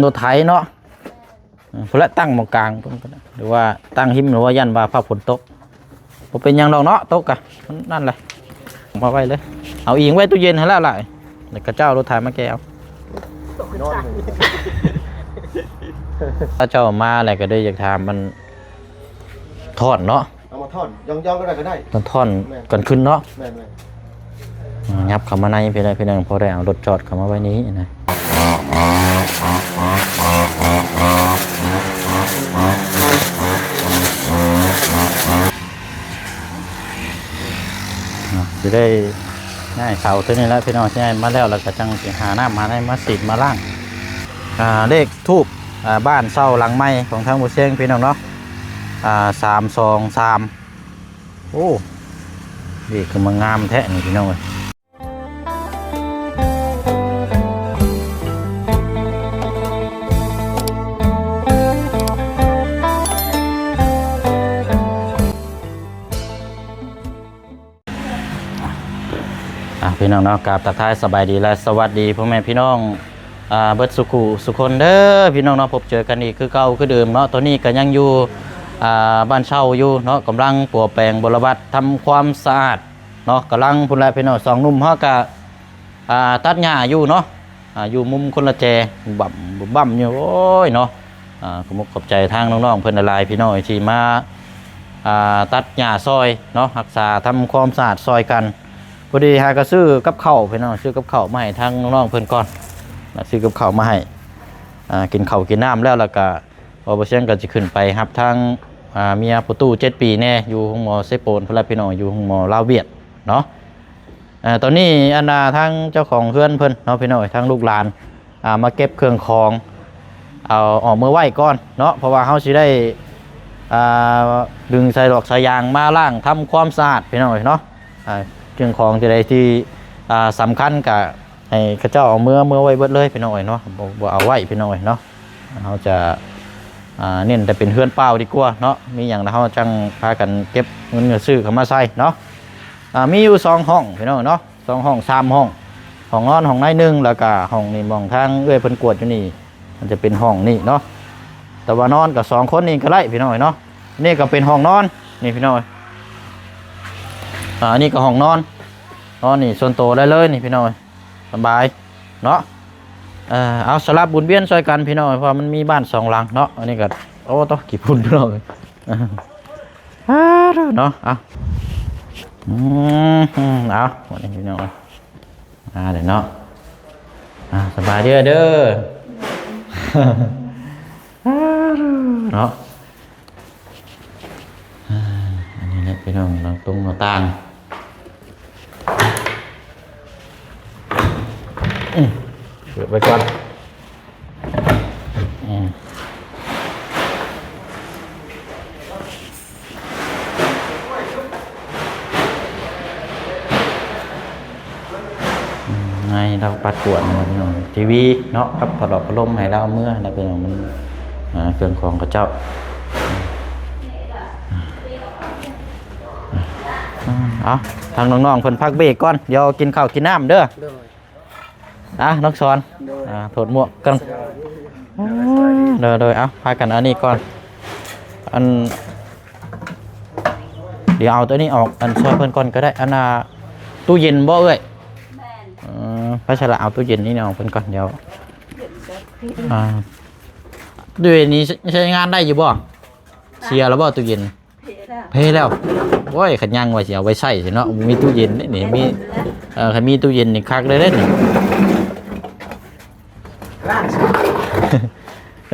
ລົດໄຖເນາະ ເອີ ພຸ້ນແຫຼະ ຕັ້ງໝ່ອງກາງ ຫຼືວ່າຕັ້ງຮິມ ຫຼືວ່າຢ້ານວ່າຟ້າຝົນຕົກ. ບໍ່ເປັນຫຍັງດອກເນາະ ຕົກກະນັ້ນແຫຼະ ມາໄວ້ເລີຍ. ເອົາອີງໄວ້ຕູ້ເຢັນຫັ້ນແຫຼະຫຼາຍ ແລ້ວຂະເຈົ້າເອົາລົດໄຖມາແກ່ເອົາ. ນອນ ຂະເຈົ້າມາແລ້ວກໍເລີຍຢາກຖາມ ມັນທ້ອນເນາະ ເອົາມາທ້ອນ ຢອງໆ ກໍໄດ້ ກໍໄດ້ ມັນທ້ອນ ແມ່ນ ກ່ອນຂຶ້ນເນາະ. ແມ່ນໆ ອືມ ຫຍັບເຂົ້າມາໃນພີ້ແຫຼະພີ່ນ້ອງ ພໍໄດ້ເອົາລົດຈອດເຂົ້າມາໄວ້ນີ້ນະ. ອ່າ ຊິໄດ້ຍ້າຍເສົາຕົວນີ້ແຫຼະພີ່ນ້ອງ ຍ້າຍມາແລ້ວ ແລ້ວກໍຈັ່ງຊິຫານ້ຳຫາໃນມາສີດມາລ້າງ. ອ່າ ເລກ ທູບ ອ່າ ບ້ານເຊົ່າຫຼັງໃໝ່ຂອງທາງບໍ່ຊຽງ ພີ່ນ້ອງເນາະ ອ່າ ສາມສອງສາມ. ໂອ້ ເລກຄືມາງາມແທ້ນີ້ພີ່ນ້ອງເອີຍ. ອ່າ ພີ່ນ້ອງເນາະ ກາບທັກທາຍສະບາຍດີ ແລະ ສະຫວັດດີພໍ່ແມ່ພີ່ນ້ອງ ອ່າ ເບິດສູ່ຄູ່ສູ່ຄົນເດີພີ່ນ້ອງເນາະ. ພົບເຈີກັນອີກຄືເກົ່າຄືເດີມເນາະ. ຕອນນີ້ກໍຍັງຢູ່ ອ່າ ບ້ານເຊົ່າຢູ່ເນາະ ກຳລັງປົວແປງບົວລະບັດ ທຳຄວາມສະອາດເນາະ. ກຳລັງພຸ້ນແຫຼະພີ່ນ້ອງ ສອງໜຸ່ມເຮົາກະ ອ່າ ຕັດຫຍ້າຢູ່ເນາະ ອ່າ ຢູ່ມຸມຄົນລະແຈ ບຳບຳຢູ່ ໂອ້ຍເນາະ. ອ່າ ຂອບອົກຂອບໃຈທາງນ້ອງໆເພິ່ນຫຼາຍໆ ພີ່ນ້ອງທີ່ມາ ອ່າ ຕັດຫຍ້າຊ່ອຍເນາະ ຮັກສາທຳຄວາມສະອາດຊ່ອຍກັນ. ພໍດີຫາກໍຊື້ກັບເຂົ້າພີ່ນ້ອງ ຊື້ກັບເຂົ້າມາໃຫ້ທາງນ້ອງໆເພິ່ນກ່ອນນະ ຊື້ກັບເຂົ້າມາໃຫ້ ອ່າ ກິນເຂົ້າກິນນ້ຳແລ້ວ ແລ້ວກໍ ບໍ່ ບໍ່ຊຽງກໍຊິຂຶ້ນໄປຮັບທາງ ອ່າ ເມຍພໍ່ຕູ້ເຈັດປີແດ່ ຢູ່ໂຮງໝໍເຊໂປນພຸ້ນລະພີ່ນ້ອງ ຢູ່ໂຮງໝໍລາວຫວຽດເນາະ. ເອີ ຕອນນີ້ອັນນ່າ ທາງເຈົ້າຂອງເຮືອນເພິ່ນເນາະ ພີ່ນ້ອງເອີຍ ທາງລູກຫຼານ ອ່າ ມາເກັບເຄື່ອງຂອງ ເອົາອອກເມືອໄວ້ກ່ອນເນາະ ເພາະວ່າເຮົາຊິໄດ້ ອ່າ ດຶງສາຍດອກສາຍຢາງມາລ້າງທຳຄວາມສະອາດ ພີ່ນ້ອງເອີຍເນາະ. ອ່າ ເຄື່ອງຂອງທີ່ໃດທີ່ ອ່າ ສຳຄັນກະໃຫ້ເຂົາເຈົ້າເອົາເມືອ ເມືອໄວ້ເບິດເລີຍ ພີ່ນ້ອງເອີຍເນາະ ບໍ່ ບໍ່ເອົາໄວ້ ພີ່ນ້ອງເອີຍເນາະ. ເຮົາຈະ ອ່າ ເນັ້ນແຕ່ເປັນເຮືອນເປົ່າດີກວ່າເນາະ ມີຫຍັງແລ້ວເຮົາຈັ່ງພາກັນເກັບເງິນຊື້ເຂົ້າມາໃສ່ເນາະ. ອ່າ ມີຢູ່ສອງຫ້ອງພີ່ນ້ອງເນາະ ສອງຫ້ອງສາມຫ້ອງ ຫ້ອງນອນຫ້ອງໃນໜຶ່ງ ແລ້ວກະຫ້ອງນີ້ ໝ່ອງທາງເອື້ອຍເພິ່ນກວດຢູ່ນີ້ ມັນຈະເປັນຫ້ອງນີ້ເນາະ. ແຕ່ວ່ານອນກັບສອງຄົນນີ້ກໍໄດ້ພີ່ນ້ອງເນາະ. ນີ້ກໍເປັນຫ້ອງນອນນີ້ພີ່ນ້ອງ ອ່າ ອັນນີ້ກໍຫ້ອງນອນ ນອນນີ້ສ່ວນໂຕໄດ້ເລີຍນີ້ພີ່ນ້ອງ ສະບາຍເນາະ. ເອີ ເອົາ ສະຫຼັບໝູນວຽນຊ່ອຍກັນພີ່ນ້ອງ ເພາະວ່າມັນມີບ້ານສອງຫຼັງເນາະ. ອັນນີ້ກໍ ໂອ້ ໂຕ ຂີ້ຝຸ່ນພີ່ນ້ອງ ເນາະ. ເອົາ ອືມ ເອົາ ວັນນີ້ພີ່ນ້ອງ ອ່າ ເດີເນາະ ອ່າ ສະບາຍເດີ ເດີ ເນາະ. ອ່າ ອັນນີ້ແຫຼະພີ່ນ້ອງ ເນາະ ຕົງໜ້າຕ່າງ ອືມ ເປີດໄວ້ກ່ອນ ອືມ ອືມ ໃຫ້ລາວປັດກວາດເນາະພີ່ນ້ອງ ທີວີເນາະ ກັບພັດລົມ ພັດລົມໃຫ້ລາວເມືອນະພີ່ນ້ອງ ມັນ ອ່າ ເຄື່ອງຂອງເຂົາເຈົ້າ. ເອົາ ທາງນ້ອງໆເພິ່ນພັກເບຣກກ່ອນ ດຽວກິນເຂົ້າກິນນ້ຳເດີ. ໂດຍ ອ່ະ ນ້ອງສອນ ໂດຍ ອ່າ ຖອດໝວກກ່ອນ ໂດຍ ໂດຍ ເອົາ ພາກັນອັນນີ້ກ່ອນ ອັນ ດຽວເອົາໂຕນີ້ອອກ ອັນ ຊ່ອຍເພິ່ນກ່ອນກໍໄດ້. ອັນນ່າ ຕູ້ເຢັນບໍ່ເອື້ອຍ? ແມ່ນ ເອີ ໄປໃສລະ ເອົາຕູ້ເຢັນນີ້ອອກເພິ່ນກ່ອນ ດຽວ ເຢັນແບບນີ້ ອ່າ ຕູ້ເຢັນນີ້ໃຊ້ງານໄດ້ຢູ່ບໍ່? ເສຍແລ້ວບໍ່ຕູ້ເຢັນ? ເພແລ້ວ ເພແລ້ວ ໂອ້ຍ ຄັນຍັງວ່າຊິເອົາໄວ້ໃຊ້ຊິເນາະ ບໍ່ມີຕູ້ເຢັນເດ້ນີ້ ມີ ເອີ ຄັນມີຕູ້ເຢັນນີ້ຄັກເລີຍເດ້ນີ້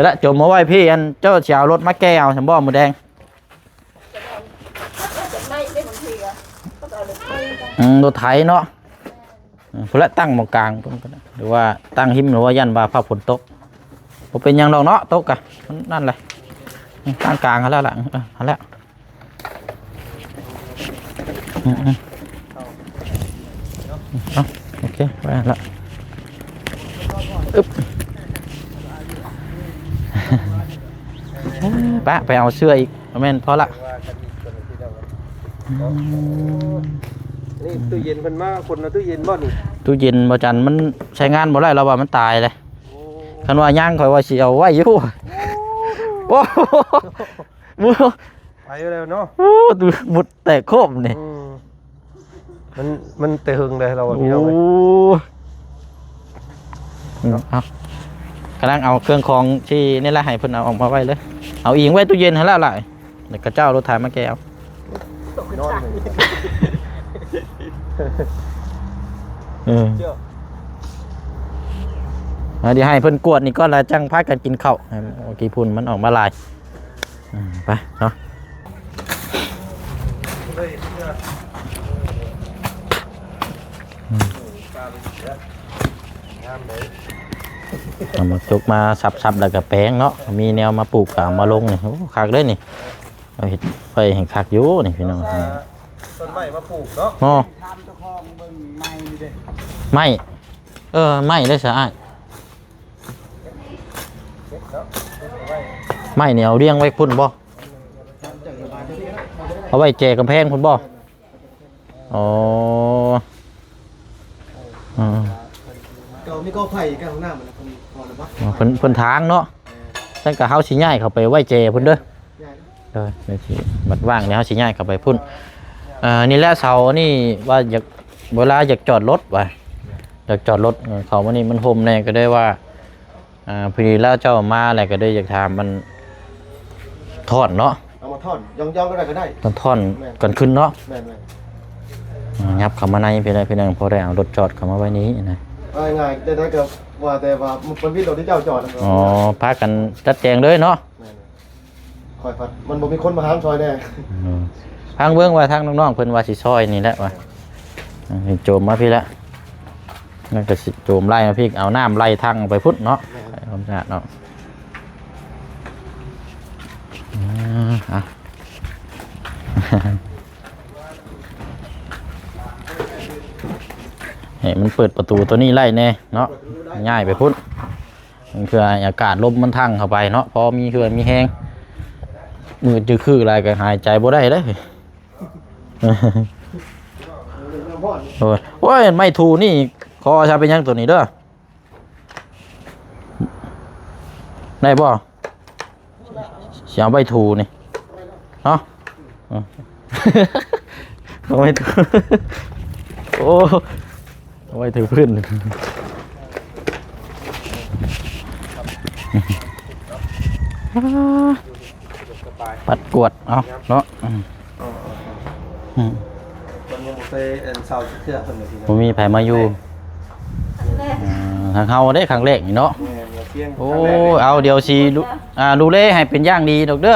ລະ ຈົ່ມເອົາໄວ້ພີ້ ອັນ ເຈົ້າຊິເອົາລົດມາແກ່ເອົາຊັ້ນບໍ່ມື້ແລງ? ອືມ ລົດໄຖເນາະ. ເອີ ພຸ້ນແຫຼະ ຕັ້ງໝ່ອງກາງພຸ້ນກໍໄດ້ ຫຼືວ່າຕັ້ງຮິມ ຫຼືວ່າຢ້ານວ່າຟ້າຝົນຕົກ ບໍ່ເປັນຫຍັງດອກເນາະ ຕົກກະນັ້ນແຫຼະ ກາງໆຫັ້ນແຫຼະ ເອີ ຫັ້ນແຫຼະ ອືມໆ ເອົາ ໂອເຄ ໄວ້ຫັ້ນລະ ອຶບ ປະ ໄປເອົາເສື້ອອີກ ບໍ່ແມ່ນ ພໍລະ ອືມ ນີ້ຕູ້ເຢັນເພິ່ນມາ ຄົນເອົາຕູ້ເຢັນບໍ່ນີ້? ຕູ້ເຢັນບໍ່ຈັນ ມັນໃຊ້ງານບໍ່ໄດ້ ລາວວ່າມັນຕາຍເລີຍ ໂອ້ ຄັນວ່າຍັງ ຂ້ອຍວ່າຊິເອົາໄວ້ຢູ່. ໂອ້ ໄປແລ້ວເນາະ. ໂອ້ ໝົດແຕກໂຄບນີ້. ອືມ ມັນ ມັນແຕ່ເຫິງແລ້ວ ລາວວ່າ ໂອ້ ພີ່ນ້ອງເອີຍ. ອືມ ເອົາ ກຳລັງເອົາເຄື່ອງຂອງທີ່ນີ້ລະ ໃຫ້ເພິ່ນເອົາອອກມາໄວ້ເລີຍ. ເອົາອີງໄວ້ຕູ້ເຢັນຫັ້ນລະຫຼາຍ. ແລ້ວເຂົາເຈົ້າເອົາລົດໄຖມາແກ່ເອົາ. ນອນເລີຍ. ເອີ ເຈົ້າ ເອົາ ດຽວໃຫ້ເພິ່ນກວດນີ້ກ່ອນ ແລ້ວຈັ່ງພາກັນກິນເຂົ້າ ໃຫ້ຂີ້ຝຸ່ນມັນອອກມາຫຼາຍ. ອືມ ໄປເນາະ. ອືມ ເອົາໝາກຈົກມາສັບໆ ແລ້ວກໍແປງເນາະ ມີແນວມາປູກກໍເອົາມາລົງນີ້. ໂອ້ ຄັກເດ້ນີ້. ເອົາເຮັດໄວ້ໃຫ້ຄັກຢູ່ນີ້ພີ່ນ້ອງ. ເອົາຕົ້ນໄມ້ມາປູກເນາະ. ເນາະ ຖາມເຈົ້າຂອງເບິ່ງໄມ້ນີ້ເດ້. ໄມ້ ເອີ ໄມ້ໄດ້ຊະອ້າຍ. ໄມ້ນີ້ເອົາລຽງໄວ້ພຸ້ນບໍ່? ເອົາໄວ້ແຈກຳແພງພຸ້ນບໍ່? ອໍ ເອີ ກໍມີກອງໄຜ່ກັບຫ້ອງນ້ຳ ເພິ່ນ ເພິ່ນ ເພິ່ນຖາງເນາະ. ຊັ້ນກໍເຮົາຊິຍ້າຍເຂົ້າໄປໄວ້ແຈພຸ້ນເດີ. ເອີ ເດີ ຊິບັດວ່າງນີ້ເຮົາຊິຍ້າຍເຂົ້າໄປພຸ້ນ. ເອີ ນີ້ແຫຼະເສົານີ້ວ່າຢາກ ເວລາຢາກຈອດລົດວ່າ ຢາກຈອດລົດ ເອີ ເຂົ້າມານີ້ມັນຮົ່ມແດ່ ກໍໄດ້ວ່າ ອ່າ ພໍດີແລ້ວເຈົ້າມາແລ້ວກໍເລີຍຢາກຖາມ ມັນທ່ອນເນາະ ເອົາມາທ່ອນ ຢ່ອງໆ ກໍໄດ້ ກໍໄດ້ ທ່ອນໆ ແມ່ນ ກັນຂຶ້ນເນາະ. ແມ່ນໆ ຫຍັບເຂົ້າມາໃນພີ້ແຫຼະພີ່ນ້ອງ ພໍໄດ້ເອົາລົດຈອດເຂົ້າມາໄວ້ນີ້ນະ. ເອົາງ່າຍໆ ແຕ່ໃດກໍວ່າແຕ່ວ່າມັນຜິດລົດທີ່ເຈົ້າຈອດ. ອໍ ພາກັນຈັດແຈງເລີຍເນາະ. ແມ່ນ. ຂ້ອຍພັດມັນບໍ່ມີຄົນມາຫາມຊ່ອຍແດ່. ອືມ ຟັງເບິ່ງວ່າທາງນ້ອງໆ ເພິ່ນວ່າຊິຊ່ອຍນີ້ແຫຼະວ່າ ເອີ ໂຈມມາພີ້ແຫຼະ ມັນກໍຊິໂຈມໄລ່ມາພີ້ ເອົານ້ຳໄລ່ທາງໄປພຸ້ນເນາະ. ແມ່ນ ໄປຄວາມສະອາດເນາະ. ອືມ ອ່ະ ໃຫ້ມັນເປີດປະຕູຕົວນີ້ໄລ່ແດ່ເນາະ ຍ້າຍໄປພຸ້ນ. ເພື່ອໃຫ້ອາກາດລົມມັນທັ່ງເຂົ້າໄປເນາະ ພໍມີເຫື່ອມີແຮງ. ມືດຈື່ຄືຫຼາຍກໍຫາຍໃຈບໍ່ໄດ້ເດ້. ໂອ້ຍ ໂອ້ຍ ໄມ້ຖູນີ້ຂໍຊະ ເປັນຫຍັງຕົວນີ້ເດີ ໄດ້ບໍ່? ຊິເອົາໄວ້ຖູນີ້ເນາະ. ເອີ ເອົາໄວ້ຖູ ໂອ້ ເອົາໄວ້ຖູພື້ນ ປັດກວດເອົາເນາະ. ອືມ ອືມ ເພິ່ນຍັງບໍ່ເຄີຍ ອັນ ເຊົ່າຈັກເທື່ອ ເພິ່ນກໍ ບໍ່ມີໃຜມາຢູ່. ເອີ ທາງເຮົາເດ້ຄັ້ງແລກນີ້ເນາະ. ແມ່ນ ໂອ້ ເອົາ ດຽວຊິ ອ່າ ດູແລໃຫ້ເປັນຢ່າງດີດອກເດີ.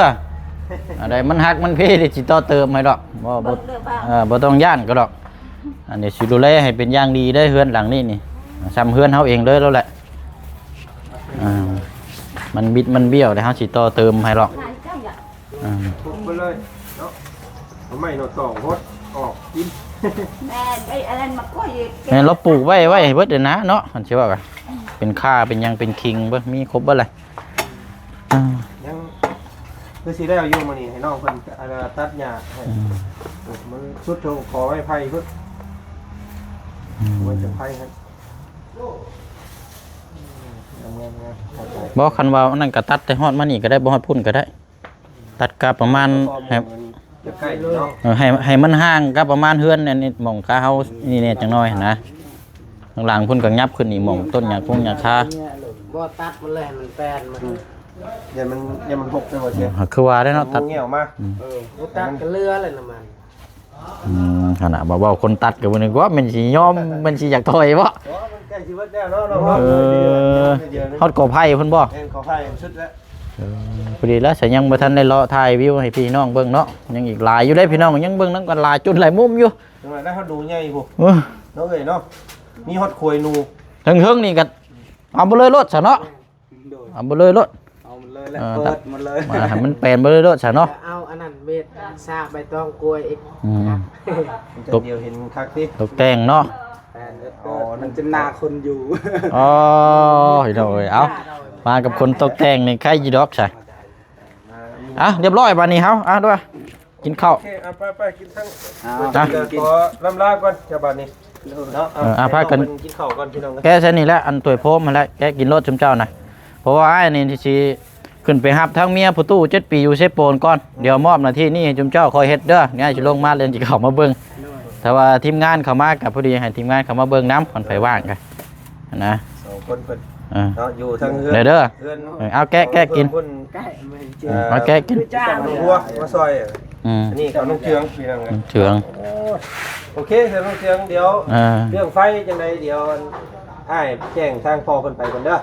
ອັນໃດມັນຫັກມັນເພ ດຽວຊິຕໍ່ເຕີມໃຫ້ດອກ. ບໍ່ ບໍ່ ເອີ ບໍ່ຕ້ອງຢ້ານກໍດອກ. ອັນດຽວຊິດູແລໃຫ້ເປັນຢ່າງດີເດີ ເຮືອນຫຼັງນີ້ນີ້ ຊ່ຳເຮືອນເຮົາເອງເລີຍແລ້ວແຫຼະ. ອ່າ ມັນບິດມັນບ້ຽວ ດຽວເຮົາຊິຕໍ່ເຕີມໃຫ້ດອກ. ອ່າ ທຸບໄປເລີຍເນາະ ເອົາໄມ້ໜໍ່ຕອງຫົດອອກກິນ. ແມ່ນ ໄອ້ອັນນັ້ນມາກ້ອຍອີກ ແມ່ນ ລາວປູກໄວ້ ໄວ້ໃຫ້ເບິດເລີຍນະເນາະ. ຄັນຊິວ່າກໍເປັນຂ່າເປັນຫຍັງເປັນຄີງເບິດ ມີຄົບເບິດແຫຼະ. ອ່າ ຍັງຄືຊິແລ້ວຢູ່ມື້ນີ້ ໃຫ້ນ້ອງເພິ່ນ ອັນ ຕັດຫຍ້າໃຫ້. ອືມ ເອີ ມັນສຸດໂທງຂໍໄມ້ໄຜ່ພຸ້ນ. ອືມ ໄວ້ຈະໄຜ່ໃຫ້. ງາມໆໆ ບໍ່ ຄັນວ່າອັນນັ້ນກໍຕັດແຕ່ຮອດມານີ້ກໍໄດ້ ບໍ່ຮອດພຸ້ນກໍໄດ້. ຕັດກະປະມານ ໃຫ້ ໃກ້ເນາະ ເອີ ໃຫ້ ໃຫ້ມັນຫ່າງກັບປະມານເຮືອນອັນນີ້ ໝ່ອງກະເຮົານີ້ແດ່ຈັກໜ້ອຍຫັ້ນນະ. ຂ້າງຫຼັງພຸ້ນກໍຫຍັບຂຶ້ນອີກ ໝ່ອງຕົ້ນຫຍ້າຄົງຫຍ້າຄາ. ບໍ່ຕັດມັນແຫຼະ ມັນແປນມັນ ຢ້ານມັນ ຢ້ານມັນຫົກເດ້ບໍ່ເຊຍ. ອືມ ຄືວ່າໄດ້ເນາະ ຕັດ ແງ່ວມາ. ອືມ ເອີ ບໍ່ຕັດກໍເຫຼືອແລ້ວນະມັນ. ອືມ ຂະໜາດວ່າເວົ້າຄົນຕັດກໍບໍ່ນຶກວ່າແມ່ນຊິຍອມ ແມ່ນຊິຢາກຖອຍບໍ່. ອໍ ມັນໃກ້ຊິເບິດແລ້ວເນາະ. ເອີ ຮອດກໍໄຜ່ພຸ້ນບໍ່? ແມ່ນ ກໍໄຜ່ສຸດແລ້ວ. ເອີ ພໍດີແລ້ວ ສະຍັງບໍ່ທັນໄດ້ເລາະຖ່າຍວິວໃຫ້ພີ່ນ້ອງເບິ່ງເນາະ. ຍັງອີກຫຼາຍຢູ່ເດ້ພີ່ນ້ອງ ຍັງເບິ່ງນຳກັນຫຼາຍຈຸດຫຼາຍມຸມຢູ່. ຈັ່ງໃດໄດ້ຮອດໜູໃຫຍ່ພຸ້ນ. ເອີ ເນາະເອີຍເນາະ ມີຮອດຄວາຍໜູ. ເທິງໆນີ້ກໍເອົາເບິດເລີຍໂລດຊະເນາະ. ໂດຍ ເອົາເບິດເລີຍໂລດ ເອົາໝົດເລີຍແຫຼະ. ເອີ ເປີດໝົດເລີຍ ມາໃຫ້ມັນແປນເບິດເລີຍໂລດຊະເນາະ. ເອົາອັນນັ້ນເມັດຊາໃບຕອງກ້ວຍອີກ. ອືມ ຕົກດຽວເຫັນຄັກຕິ ຕົກແຕ່ງເນາະ. ແປນເບິດ ອໍ ມັນຈະໜ້າຄົນຢູ່. ອໍ ພີ່ນ້ອງເອີຍ ເອົາ ມາກັບຄົນຕົກແຕ່ງນີ້ໃຄຢູ່ດອກຊະ. ອ່ະ ລຽບຮ້ອຍບາດນີ້ເຮົາ ອ່ະ ດ້ວຍ ກິນເຂົ້າ. ໂອເຄ ເອົາ ໄປໆ ກິນທັງ ອ່າ ນະ ຂໍລຳລາກ່ອນເຈົ້າບາດນີ້ເນາະ. ເອີ ອ່ະ ພາກັນກິນເຂົ້າກ່ອນພີ່ນ້ອງ. ແກະໃສ່ນີ້ແຫຼະ ອັນຖ້ວຍໂຟມຫັ້ນແຫຼະ ແກະກິນໂລດຊຸມເຈົ້ານະ. ພາະວ່າອ້າຍນີ້ຊິຂຶ້ນໄປຮັບທາງເມຍຜູ້ຕູ້ເຈັດປີຢູ່ເຊໂປນກ່ອນ. ດຽວມອບໜ້າທີ່ນີ້ໃຫ້ຈຸມເຈົ້າຄອຍເຮັດເດີ. ນີ້ອ້າຍຊິລົງມາແລ້ວຊິເຂົ້າມາເບິ່ງ. ໂດຍ ຖ້າວ່າທີມງານເຂົ້າມາກໍພໍດີໃຫ້ທີມງານເຂົ້າມາເບິ່ງນຳ ຄັນໃຜວ່າງກໍນະ ສອງຄົນເພິ່ນ ເອີ ເນາະ ຢູ່ທາງເຮືອນ ເດີ ເຮືອນ ເອີ ເອົາແກະ ແກະກິນ ເພິ່ນ ເອົາແກະກິນ ຄືຈ້າງຫົວມາຊ່ອຍ. ອືມ ອັນນີ້ເຂົານ້ອງເຈືອງ ພີ່ນ້ອງເອີຍ ເຈືອງ. ໂອ້ ໂອເຄ ສາວນ້ອງເຈືອງ ດຽວ ເອີ ເລື່ອງໄຟຈັ່ງໃດ ດຽວອ້າຍແຈ້ງທາງພໍ່ເພິ່ນໄປກ່ອນເດີ. ໂດຍ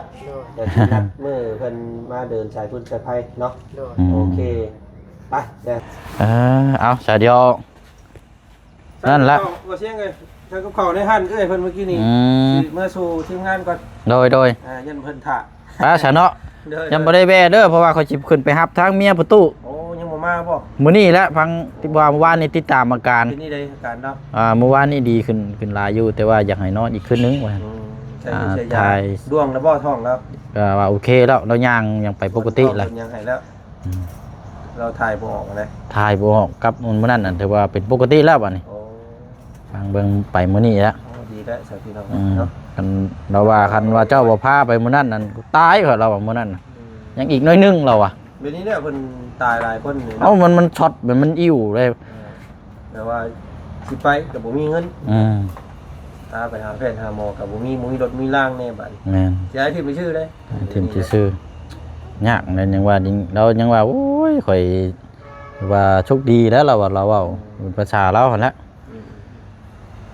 ດຽວຊິນັດມື້ເພິ່ນມາເດີນສາຍຟືນສາຍໄຟເນາະ. ໂດຍ ອືມ ໂອເຄ ໄປເດີ. ເອີ ເອົາ ສາດຽວ ນັ້ນລະ ບໍ່ຊຽງເອີຍ ທາງກັບເຂົ້າໃນຮ້ານເອື້ອຍເພິ່ນມື້ກີ້ນີ້ ອືມ ຊິເມືອສູ່ທີມງານກ່ອນ. ໂດຍ ໂດຍ ອ່າ ຢ້ານເພິ່ນຖ້າ ໄປຊະເນາະ. ໂດຍ ຍັງບໍ່ໄດ້ແວ່ເດີ ເພາະວ່າຂ້ອຍຊິຂຶ້ນໄປຮັບທາງເມຍປະຕູ. ໂອ້ ຍັງບໍ່ມາບໍ່? ມື້ນີ້ແຫຼະ ຟັງທີ່ວ່າເມື່ອວານນີ້ຕິດຕາມອາການ ເປັນຈັ່ງໃດອາການລາວ? ອ່າ ເມື່ອວານນີ້ດີຂຶ້ນ ຂຶ້ນຫຼາຍຢູ່ ແຕ່ວ່າຢາກໃຫ້ນອນອີກຄືນໜຶ່ງວ່າ ອືມ ໃສ່ ອ່າ ໃສ່ຢາ ຖ່າຍ ດວງແລ້ວບໍ່ ທ້ອງແລ້ວ? ກໍວ່າໂອເຄແລ້ວ ລາວຍ່າງຍັງໄປປົກກະຕິແລ້ວ ເພິ່ນຍັງໃຫ້ແລ້ວ. ອືມ ລາວຖ່າຍບໍ່ອອກນະ ຖ່າຍບໍ່ອອກກັບມື້ນັ້ນນະ ຖືວ່າເປັນປົກກະຕິແລ້ວບັດນີ້. ໂອ້ ຟັງເບິ່ງໄປມື້ນີ້ແລ້ວ. ໂອ້ ດີແລ້ວຊະພີ່ນ້ອງ ອືມ ເນາະ ຄັນລາວວ່າ ຄັນວ່າເຈົ້າບໍ່ພາໄປມື້ນັ້ນນັ້ນ ຕາຍຂ້ອຍ ລາວວ່າມື້ນັ້ນນະ. ອືມ ຍັງອີກໜ້ອຍໜຶ່ງລາວວ່າ ແບບນີ້ແຫຼະ ເພິ່ນຕາຍຫຼາຍຄົນນີ້ເນາະ. ເອົ້າ ມັນ ມັນຊັອດ ມັນ ມັນອີ່ວເດ້. ເອີ ແຕ່ວ່າຊິໄປກໍບໍ່ມີເງິນ. ອືມ ພາໄປຫາແພດຫາໝໍກໍບໍ່ມີ ບໍ່ມີລົດມີລາງແດ່ບາດນີ້. ແມ່ນ ຊິໃຫ້ຖິ້ມຊື່ໆເດ້ ໃຫ້ຖິ້ມຊື່ໆ ຍາກແຫຼະ. ຍັງວ່າ ລາວຍັງວ່າ ໂອ້ຍ ຂ້ອຍວ່າໂຊກດີແລ້ວ ລາວວ່າ ລາວເວົ້າ ອືມ ເປັນພາສາລາວຫັ້ນແຫຼະ. ອືມ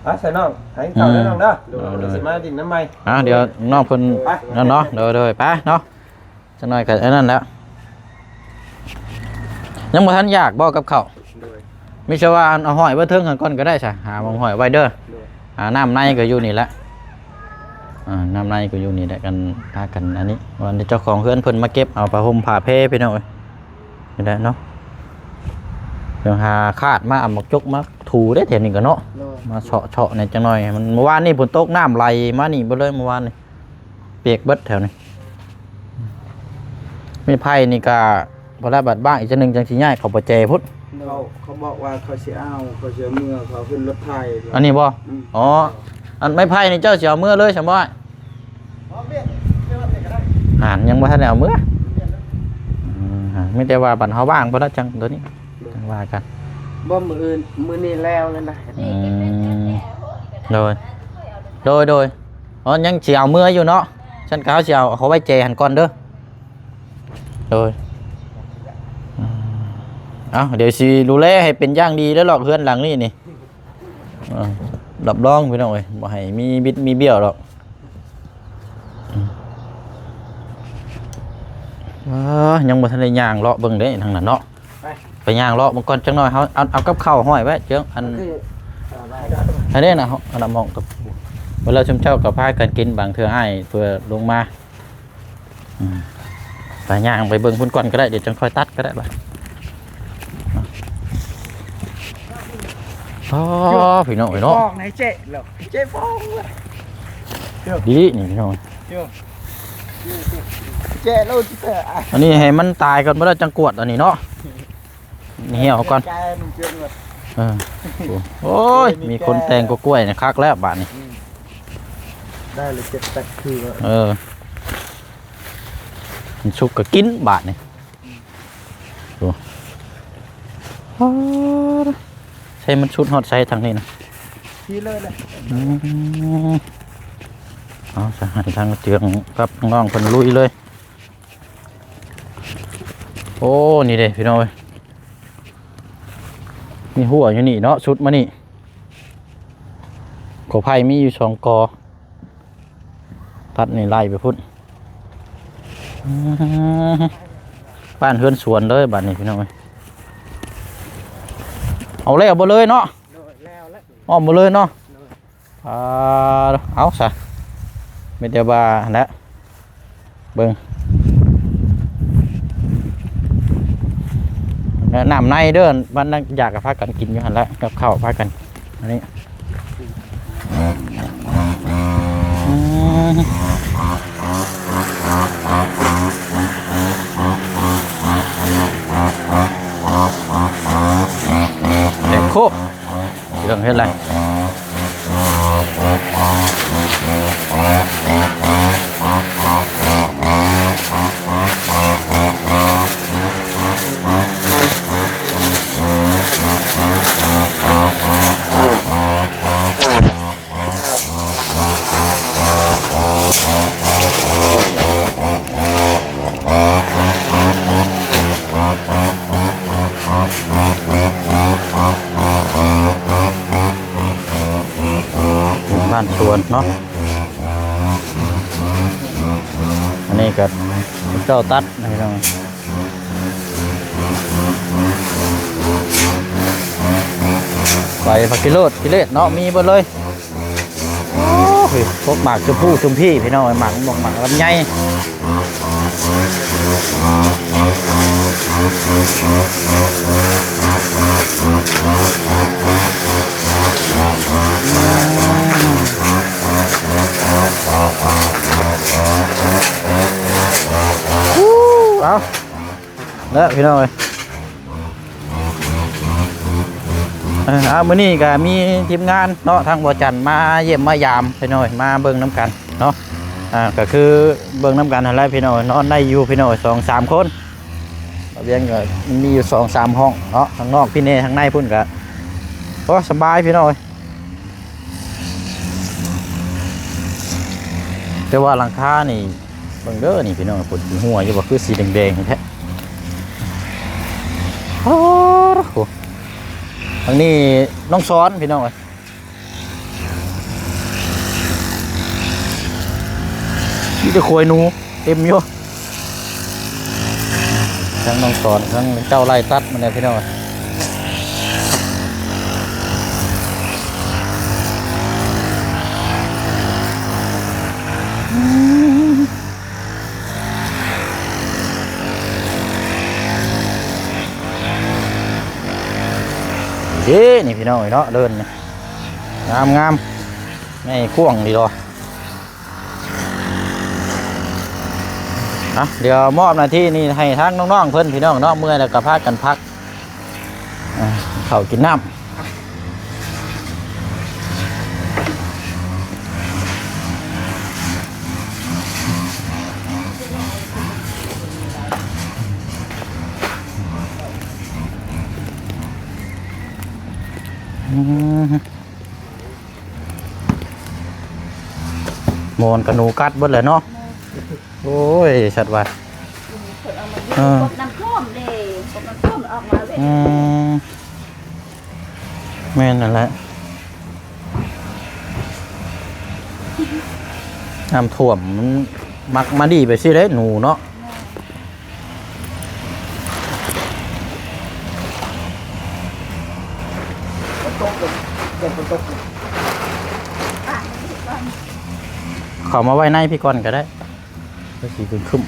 ໄປຊະນ້ອງ ໃຫ້ເຂົ້າແລ້ວນ້ອງເດີ ອືມ ດຽວຊິມາດິນນຳໃໝ່. ອ່າ ດຽວນ້ອງເພິ່ນ ໄປ ນັ້ນເນາະ ໂດຍໆ ໄປເນາະ. ຈັກໜ້ອຍກໍອັນນັ້ນແຫຼະ. ຍັງບໍ່ທັນຢາກບໍ່ກັບເຂົ້າ? ໂດຍ ມີແຕ່ວ່າອັນເອົາຫ້ອຍໄວ້ເທິງຫັ້ນກ່ອນກໍໄດ້ຊະ ຫາໝ່ອງຫ້ອຍໄວ້ເດີ. ໂດຍ ອ່າ ນ້ຳໃນກໍຢູ່ນີ້ແຫຼະ ອ່າ ນ້ຳໃນກໍຢູ່ນີ້ແຫຼະ ກັນ ພາກັນອັນນີ້ ວ່າເຈົ້າຂອງເຮືອນເພິ່ນມາເກັບເອົາຜ້າຫົ່ມຜ້າແພພີ່ນ້ອງເອີຍ. ນີ້ແຫຼະເນາະ ເລື່ອງຫາຄາດມາເອົາໝາກຈົກມາຖູເດ້ແຖວນີ້ກໍເນາະ. ໂດຍ ມາເຊາະໆແດ່ຈັກໜ້ອຍ ມັນ ເມື່ອວານນີ້ຝົນຕົກ ນ້ຳໄຫຼມານີ້ເບິດເລີຍ ເມື່ອວານນີ້ ປຽກເບິດແຖວນີ້. ໄມ້ໄຜ່ນີ້ກະບໍ່ໄດ້ ບັດບ້າງອີກຈັກໜຶ່ງ ຈັ່ງຊິຍ້າຍເຂົ້າປະແຈພຸ້ນ. ໂດຍ ເຂົາ ເຂົາບອກວ່າເຂົາຊິເອົາ ເຂົາຊິເອົາເມືອ ເຂົາຂຶ້ນລົດໄຖ. ອັນນີ້ບໍ່? ອືມ ອໍ ອັນໄມ້ໄຜ່ນີ້ເຈົ້າຊິເອົາເມືອເລີຍຊັ້ນບໍ່? ອ່ານ ຍັງບໍ່ທັນໄດ້ເອົາເມືອ. ອືມ ມີແຕ່ວ່າບັດເຮົາວ່າງພຸ້ນລະ ຈັ່ງໂຕນີ້ ໂດຍ ຈັ່ງວ່າກັນ. ບໍ່ ມື້ອື່ນ ມື້ນີ້ແລ້ວແລ້ວນະ. ອືມ ໂດຍ ໂດຍ ໂດຍ. ອໍ ຍັງຊິເອົາເມືອຢູ່ເນາະ. ຊັ້ນກໍເຮົາຊິເອົາ ເອົາເຂົ້າໄວ້ແຈຫັ້ນກ່ອນເດີ. ໂດຍ ອືມ ເອົາ ດຽວຊິດູແລໃຫ້ເປັນຢ່າງດີເດີ ລອກເຮືອນຫຼັງນີ້ນີ້. ເອີ ຮັບຮອງພີ່ນ້ອງເອີຍ ບໍ່ໃຫ້ມີບິດມີບ້ຽວດອກ. ເອີ ຍັງບໍ່ທັນໄດ້ຍ່າງເລາະເບິ່ງເດ້ທາງນັ້ນເນາະ. ໄປ ໄປຍ່າງເລາະເບິ່ງກ່ອນຈັກໜ້ອຍ ເຮົາເອົາ ເອົາກັບເຂົ້າຫ້ອຍໄວ້ເຈີ ອັນ ອັນນີ້ນະ ເຮົາ ອັນນັ້ນມອງກັບ ເວລາຊຸມເຈົ້າກໍພາກັນກິນ ບາງເທື່ອອ້າຍເພື່ອລົງມາ. ອືມ ໄປຍ່າງໄປເບິ່ງພຸ້ນກ່ອນກໍໄດ້ ດຽວຈັ່ງຄ່ອຍຕັດກໍໄດ້ບາດ. ອໍ ພີ່ນ້ອງເອີຍເນາະ ເຈະອອກໃນເຈະແລ້ວ ເຈະຟອງເວີຍ ດີນີ້ພີ່ນ້ອງ ເຈະໂລດ ອັນນີ້ໃຫ້ມັນຕາຍກ່ອນບໍ່ໄດ້ ຈັ່ງກວດອັນນີ້ເນາະ. ນີ້ເອົາກ່ອນ ເອີ ໂອ້ຍ ມີຄົນແຕ່ງກໍກ້ວຍນີ້ ຄັກແລ້ວບາດນີ້. ອືມ ໄດ້ເລີຍ ເຈັດແປດຄືແລ້ວ ເອີ ມັນສຸກກໍກິນບາດນີ້. ໂອ້ ໃສ່ມັນສຸດຮອດໃສທາງນີ້ນະ ພີ້ເລີຍແຫຼະ. ອືມ ເອົາຊະ ໃຫ້ທາງເຈືອງກັບນ້ອງເພິ່ນລຸຍເລີຍ. ໂອ້ ນີ້ເດ້ພີ່ນ້ອງເອີຍ ມີຮົ້ວຢູ່ນີ້ເນາະ ສຸດມານີ້ ກໍໄຜ່ມີຢູ່ສອງກໍ ຕັດນີ້ໄລ່ໄປພຸ້ນ. ອືມ ບ້ານເຮືອນສວນເລີຍບາດນີ້ພີ່ນ້ອງເອີຍ. ເອົາແລ້ວບໍ່ເລີຍເນາະ? ໂດຍ ແລ້ວແລ້ວ ອ້ອມບໍ່ເລີຍເນາະ? ໂດຍ. ອ່າ ເອົາຊະ ມີແຕ່ວ່າຫັ້ນແຫຼະ ເບິ່ງ ແລະ ນ້ຳໃນເດີ ມັນຢາກກໍພາກັນກິນຢູ່ຫັ້ນແຫຼະ ກັບເຂົ້າພາກັນ ອັນນີ້ ອືມ ເດັກໂຄ ເລື່ອງເຮັດແຫຼະ. ກ່ອນເນາະ. ອັນນີ້ກໍເຈົ້າຕັດນະພີ່ນ້ອງ ໃບຜັກຂີ້ໂລດ ຂີ້ເລດເນາະ ມີເບິດເລີຍ. ໂອ້ຍ ພວກໝາກຊົມພູຊົມພີ້ພີ່ນ້ອງ ໝາກ ໝາກ ໝາກລຳໄຍ. ເອົາ ແລ້ວພີ່ນ້ອງເອີຍ ເອີ ເອົາ ມື້ນີ້ກໍມີທີມງານເນາະ ທາງບໍ່ຈັນມາຢ້ຽມມາຢາມພີ່ນ້ອງເອີຍ ມາເບິ່ງນຳກັນເນາະ. ອ່າ ກໍຄືເບິ່ງນຳກັນຫັ້ນແຫຼະພີ່ນ້ອງເອີຍ ນອນໄດ້ຢູ່ພີ່ນ້ອງເອີຍ ສອງສາມຄົນ. ລະບຽງກໍມີຢູ່ສອງສາມຫ້ອງເນາະ ທາງນອກພີ້ແນ່ ທາງໃນພຸ້ນກໍ ໂອ້ ສະບາຍພີ່ນ້ອງເອີຍ. ແຕ່ວ່າຫຼັງຄານີ້ ເບິ່ງເດີນີ້ພີ່ນ້ອງ ເພິ່ນຊິຮົ່ວຢູ່ບໍ່ ຄືສີແດງໆແທ້. ໂອ້ໂຫ ທາງນີ້ນ້ອງສອນພີ່ນ້ອງເອີຍ ມີແຕ່ຄວາຍໜູເຕັມຢູ່. ທັງນ້ອງສອນ ທັງເຈົ້າໄລ່ຕັດມາແລ້ວພີ່ນ້ອງ. ເດ້ ນີ້ພີ່ນ້ອງເອີຍເນາະ ເດີ່ນນີ້ ງາມໆ ໃຫຍ່ກວ້າງດີດອກ. ອ່ະ ດຽວມອບໜ້າທີ່ນີ້ໃຫ້ທາງນ້ອງໆເພິ່ນພີ່ນ້ອງເນາະ ເມື່ອຍແລ້ວກໍພາກັນພັກ ອ່າ ເຂົ້າກິນນ້ຳ. ອືມ ໝອນກະໜູກັດເບິດແຫຼະເນາະ. ໂອ້ຍ ສັດວ່າ ເອີ ກົບນ້ຳຖ້ວມເດ້ ກົບນ້ຳຖ້ວມອອກມາເວີຍ. ອືມ ແມ່ນນັ້ນແຫຼະ ນ້ຳຖ້ວມມັນມັກມາດີໄປຊີ້ເດ້ ໜູເນາະ. ເຂົ້າມາໄວ້ໃນພີ້ກ່ອນກໍໄດ້ ຄືຊິຄຶ້ມ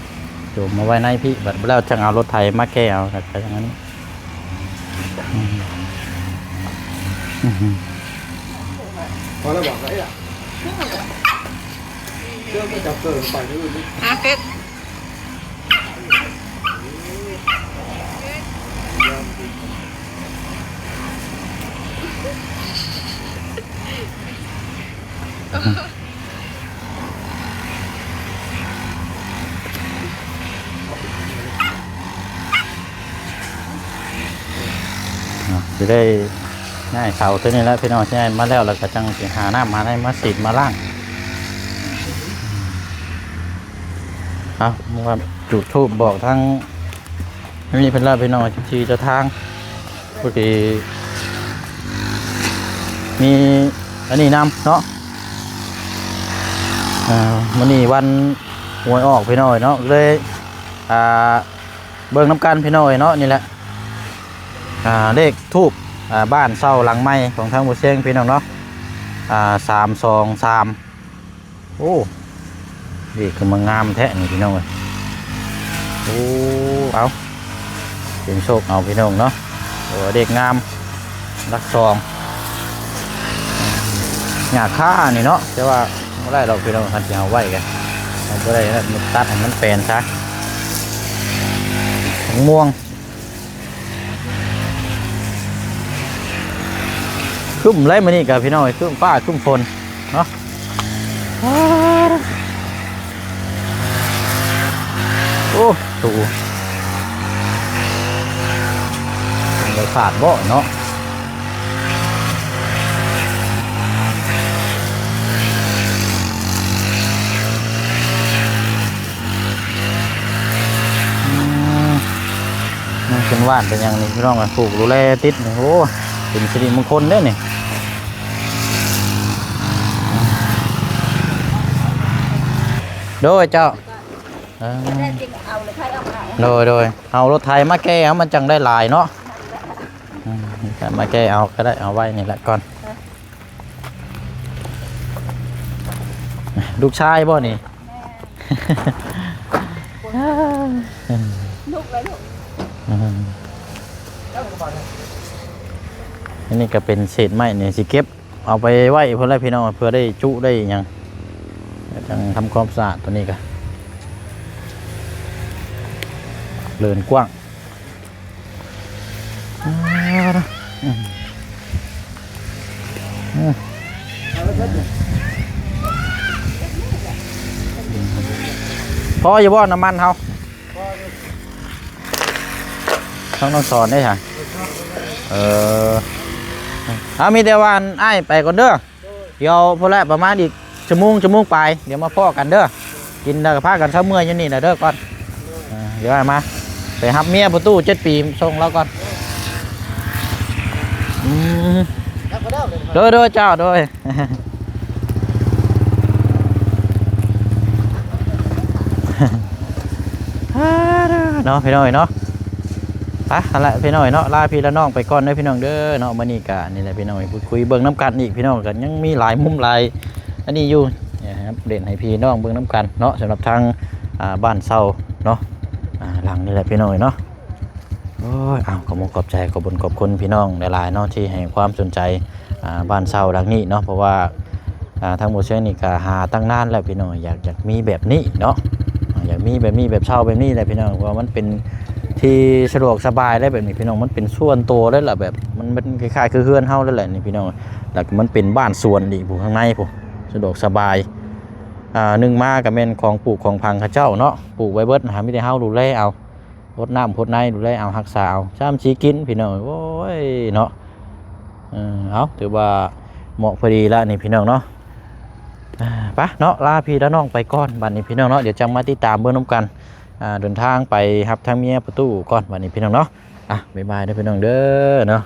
ໆ ໂຈມມາໄວ້ໃນພີ້ ບັດແລ້ວຈັ່ງເອົາລົດໄຖມາແກ່ເອົາ ແລ້ວກໍຢ່າງນັ້ນ. ອືມ ອືມ ພໍແລ້ວບອກໄດ້ລະ ເຊື່ອໄປຈັບເກີນໄປເດີ. ອາ ເຟດ ເນາະ ຊິໄດ້ຍ້າຍເສົາຕົວນີ້ແຫຼະພີ່ນ້ອງ ຍ້າຍມາແລ້ວ ແລ້ວກໍຈັ່ງຊິຫານ້ຳຫາໃນມາສີດມາລ້າງ. ເອົາ ມາຈຸດທູບບອກທາງ ນີ້ເພິ່ນລະພີ່ນ້ອງ ເຈົ້າທີ່ເຈົ້າທາງ ພໍດີມີອັນນີ້ນຳເນາະ. ອ່າ ມື້ນີ້ວັນຫວຍອອກພີ່ນ້ອງເນາະ ເລີຍ ອ່າ ເບິ່ງນຳກັນພີ່ນ້ອງເນາະ. ນີ້ແຫຼະ ອ່າ ເລກທູບ ອ່າ ບ້ານເຊົ່າຫຼັງໃໝ່ຂອງທາງບໍ່ຊຽງພີ່ນ້ອງເນາະ ອ່າ ສາມສອງສາມ. ໂອ້ ເລກຄືມາງາມແທ້ນີ້ພີ່ນ້ອງເອີຍ. ໂອ້ ເອົາ ເປັນໂຊກເອົາພີ່ນ້ອງເນາະ. ໂອ້ ເລກງາມ ຫຼັກສອງ ຫຍ້າຄານີ້ເນາະ ແຕ່ວ່າບໍ່ໄດ້ດອກພີ່ນ້ອງ ຄັນຊິເອົາໄວ້ກັນ ເອົາບໍ່ໄດ້ ຕັດໃຫ້ມັນແປນຊະ. ໝາກມ່ວງ ຄຶ້ມແລ້ວມື້ນີ້ກໍພີ່ນ້ອງເອີຍ ຄຶ້ມຟ້າຄຶ້ມຝົນເນາະ. ໂອ້ ຕູໄດ້ພາດບໍ່ເນາະ. ອືມ ມັນເປັນຫວ່ານເປັນຫຍັງນີ້ພີ່ນ້ອງເອີຍ ປູກດູແລຕິດນີ້ ໂອ້ ເປັນສິລິມົງຄົນເດ້ນີ້. ໂດຍເຈົ້າ. ເອີ ແລ້ວຈຶ່ງເອົາລົດໄຖອອກມາ. ໂດຍ ໂດຍ ເອົາລົດໄຖມາແກ່ເອົາ ມັນຈັ່ງໄດ້ຫຼາຍເນາະ. ອືມ ມາແກ່ເອົາກໍໄດ້ ເອົາໄວ້ນີ້ແຫຼະກ່ອນ. ເອີ ລູກຊາຍບໍ່ນີ້? ແມ່ນ ລູກເລີຍລູກ. ອືມ ອັນນີ້ກໍເປັນເສດໄມ້ນີ້ ຊິເກັບ ເອົາໄປໄວ້ພຸ້ນແຫຼະພີ່ນ້ອງ ເພື່ອໄດ້ຈຸໄດ້ຫຍັງ ຈັ່ງທຳຄວາມສະອາດ. ຕົວນີ້ກໍເລີນກວ້າງ. ພໍຢູ່ບໍ່ນ້ຳມັນເຮົາ? ທາງນ້ອງສອນເດ້ຫະ? ເອີ ເອົາ ມີແຕ່ວ່າ ອັນ ອ້າຍໄປກ່ອນເດີ. ດຽວພຸ້ນແຫຼະ ປະມານອີກຊົ່ວໂມງ ຊົ່ວໂມງປາຍ ດຽວມາພໍ້ກັນເດີ. ກິນແລ້ວກໍພາກັນເຊົາເມືອຢູ່ນີ້ແຫຼະເດີກ່ອນ. ເອີ ດຽວອ້າຍມາ ໄປຮັບເມຍປະຕູເຈັດປີ ສົ່ງລາວກ່ອນ. ອືມ ໂດຍ ໂດຍ ເຈົ້າ ໂດຍ. ເນາະ ພີ່ນ້ອງເອີຍເນາະ. ໄປ ຫັ້ນແຫຼະພີ່ນ້ອງເອີຍເນາະ ລາພີ່ລານ້ອງໄປກ່ອນເດີພີ່ນ້ອງເດີເນາະ. ມື້ນີ້ກະນີ້ແຫຼະພີ່ນ້ອງ ໄປພຸດຄຸຍເບິ່ງນຳກັນອີກພີ່ນ້ອງ ກໍຍັງມີຫຼາຍມຸມຫຼາຍອັນນີ້ຢູ່ ອັບເດດໃຫ້ພີ່ນ້ອງເບິ່ງນຳກັນເນາະ ສຳລັບທາງ ອ່າ ບ້ານເຊົ່າເນາະ ອ່າ ຫຼັງນີ້ແຫຼະພີ່ນ້ອງເອີຍເນາະ. ໂອ້ຍ ເອົາ ຂອບອົກຂອບໃຈ ຂອບບຸນຂອບຄຸນພີ່ນ້ອງຫຼາຍໆເນາະ ທີ່ໃຫ້ຄວາມສົນໃຈ ອ່າ ບ້ານເຊົ່າຫຼັງນີ້ເນາະ ເພາະວ່າ ອ່າ ທາງບໍ່ເຊີງນີ້ກໍຫາຕັ້ງນານແລ້ວພີ່ນ້ອງ ຢາກ ຢາກມີແບບນີ້ເນາະ ອ່າ ຢາກມີແບບນີ້ ແບບເຊົ່າແບບນີ້ແຫຼະພີ່ນ້ອງ ເພາະວ່າມັນເປັນທີ່ສະດວກສະບາຍໄດ໋ ແບບນີ້ພີ່ນ້ອງ ມັນເປັນສ່ວນໂຕໄດ້ລະ ແບບມັນ ມັນຄ້າຍໆຄືເຮືອນເຮົານັ້ນແຫຼະນີ້ພີ່ນ້ອງ. ແລ້ວກໍມັນເປັນບ້ານສວນອີກ ຜູ້ຂ້າງໃນຜູ້ ສະດວກສະບາຍ ອ່າ ໜຶ່ງມາກໍແມ່ນຂອງປູກຂອງຝັງເຂົາເຈົ້າເນາະ ປູກໄວ້ເບິດ ຫາມີແຕ່ເຮົາດູແລເອົາ ຫົດນ້ຳຫົດໃນ ດູແລເອົາ ຮັກສາເອົາ ຊ່ຳຊິກິນພີ່ນ້ອງ. ໂອ້ຍເນາະ ເອີ ເອົາ ຖືວ່າເໝາະພໍດີລະນີ້ພີ່ນ້ອງເນາະ. ອ່າ ໄປເນາະ ລາພີ່ລານ້ອງໄປກ່ອນບັດນີ້ພີ່ນ້ອງເນາະ ດຽວຈັ່ງມາຕິດຕາມເບິ່ງນຳກັນ ອ່າ ເດີນທາງໄປຮັບທາງເມຍປະຕູກ່ອນບັດນີ້ພີ່ນ້ອງເນາະ. ອ່ະ ບາຍບາຍເດີພີ່ນ້ອງເດີເນາະ.